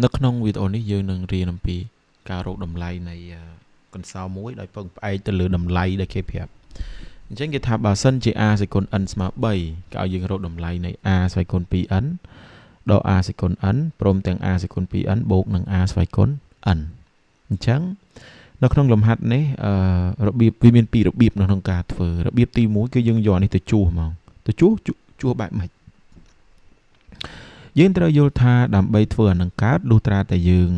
នៅក្នុងវីដេអូនេះយើងនឹងរៀនអំពីការរកតម្លៃនៃកន្សោមមួយដោយពឹងផ្អែកទៅលើតម្លៃដែលគេប្រាប់អញ្ចឹងគេថាបើសិនជា a ស្វ័យគុណ n ស្មើ3គេឲ្យយើងរកតម្លៃនៃ a ស្វ័យគុណ 2n ដក a ស្វ័យគុណ n ព្រមទាំង a ស្វ័យគុណ 2n បូកនឹង a ស្វ័យគុណ n អញ្ចឹងនៅក្នុងលំហាត់នេះរបៀបវាមានពីររបៀបនៅក្នុងការធ្វើរបៀបទី1គឺយើងយកនេះទៅជួសហ្មងទៅជួសជួសបែបម៉េចយើងត្រូវយល់ថាដើម្បីធ្វើអានឹងកើតលុះត្រាតែយើង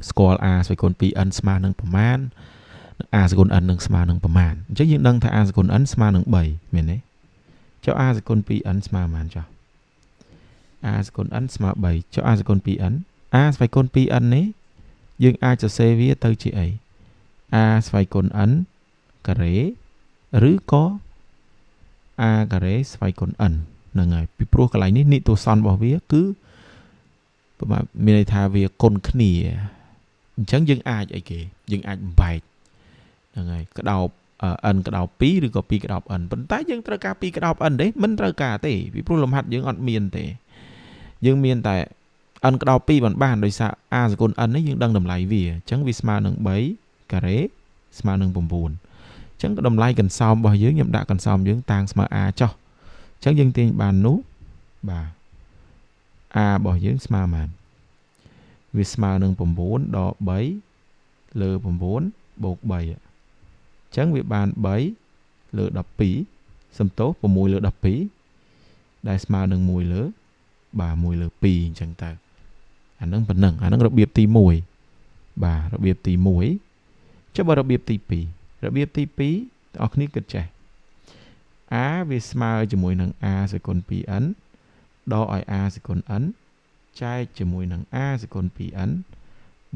ស្គាល់ a ស្វ័យគុណ 2n ស្មើនឹងប្រមាណ a ស្វ័យគុណ n នឹងស្មើនឹងប្រមាណអញ្ចឹងយើងដឹងថា a ស្វ័យគុណ n ស្មើនឹង3មែនទេចុះ a ស្វ័យគុណ 2n ស្មើប៉ុន្មានចុះ a ស្វ័យគុណ n ស្មើ3ចុះ a ស្វ័យគុណ 2n a ស្វ័យគុណ 2n នេះយើងអាចសរសេរវាទៅជាអី a ស្វ័យគុណ n ការ៉េឬក៏ a ការ៉េស្វ័យគុណ n ហ្នឹងហើយពីព្រោះកន្លែងនេះនិទោសន្នរបស់វាគឺមានន័យថាវាគុណគ្នាអញ្ចឹងយើងអាចអីគេយើងអាចបំបែកហ្នឹងហើយក្តោប n ក្តោប2ឬក៏2ក្តោប n ប៉ុន្តែយើងត្រូវការ2ក្តោប n ទេមិនត្រូវការទេពីព្រោះលំហាត់យើងអត់មានទេយើងមានតែ n ក្តោប2បានបានដោយសារ a សគុណ n នេះយើងដឹងតម្លៃវាអញ្ចឹងវាស្មើនឹង3ការ៉េស្មើនឹង9អញ្ចឹងតម្លៃកន្សោមរបស់យើងខ្ញុំដាក់កន្សោមយើងតាំងស្មើ a ចុះអញ្ចឹងយើងទាញបាននោះបាទ a របស់យើងស្មើប៉ុន្មានវាស្មើនឹង9ដក3លើ9បូក3អញ្ចឹងវាបាន3លើ12សំទោស6លើ12ដែលស្មើនឹង1លើបាទ1លើ2អញ្ចឹងទៅអានឹងប៉ុណ្ណឹងអានឹងរបៀបទី1បាទរបៀបទី1ចុះបើរបៀបទី2របៀបទី2បងប្អូនគ្នាគិតចេះ a វាស្មើជាមួយនឹង a ស្វ័យគុណ 2n ដកឲ្យ a ស្វ័យគុណ n ចែកជាមួយនឹង a ស្វ័យគុណ 2n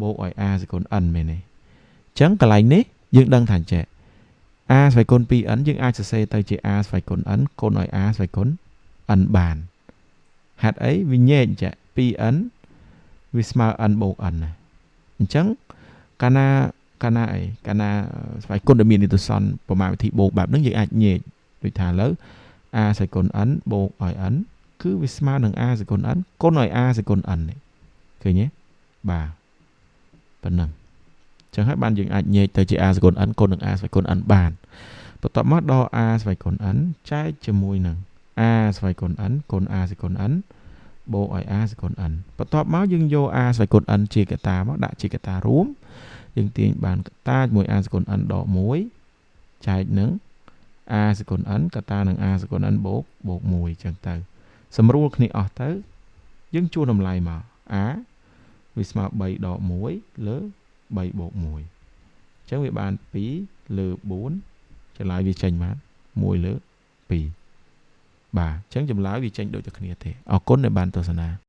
បូកឲ្យ a ស្វ័យគុណ n មែនទេអញ្ចឹងកន្លែងនេះយើងដឹងថាចេះ a ស្វ័យគុណ 2n យើងអាចសរសេរទៅជា a ស្វ័យគុណ n គុណឲ្យ a ស្វ័យគុណ n បានហេតុអីវាញែកចេះ 2n វាស្មើ n បូក n ណាអញ្ចឹងកាលណាកាលណាអីកាលណាស្វ័យគុណដែលមាននិទសន្នប្រមាណវិធីបូកបែបហ្នឹងយើងអាចញែកដូចថាឥឡូវ a ស្វ័យគុណ n បូកឲ្យ n គឺវាស្មើនឹង a ស្វ័យគុណ n គុណឲ្យ a ស្វ័យគុណ n នេះឃើញទេបាទប៉ុណ្ណឹងចឹងហើយបានយើងអាចញែកទៅជា a ស្វ័យគុណ n គុណនឹង a ស្វ័យគុណ n បានបន្ទាប់មកដល់ a ស្វ័យគុណ n ចែកជាមួយនឹង a ស្វ័យគុណ n គុណ a ស្វ័យគុណ n បូកឲ្យ a ស្វ័យគុណ n បន្ទាប់មកយើងយក a ស្វ័យគុណ n ជាកតាមកដាក់ជាកតារួមយើងទាញបានកតាជាមួយ a ស្វ័យគុណ n ដក1ចែកនឹង a ស្វ័យគុណ n កតានឹង a ស្វ័យគុណ n បូកបូក1អញ្ចឹងទៅសម្រួលគ្នាអស់ទៅយើងជួសតម្លៃមក a វាស្មើ3ដក1លើ3បូក1អញ្ចឹងវាបាន2លើ4ចម្លើយវាចេញបាន1លើ2បាទអញ្ចឹងចម្លើយវាចេញដូចតែគ្នាទេអរគុណដែលបានទស្សនា។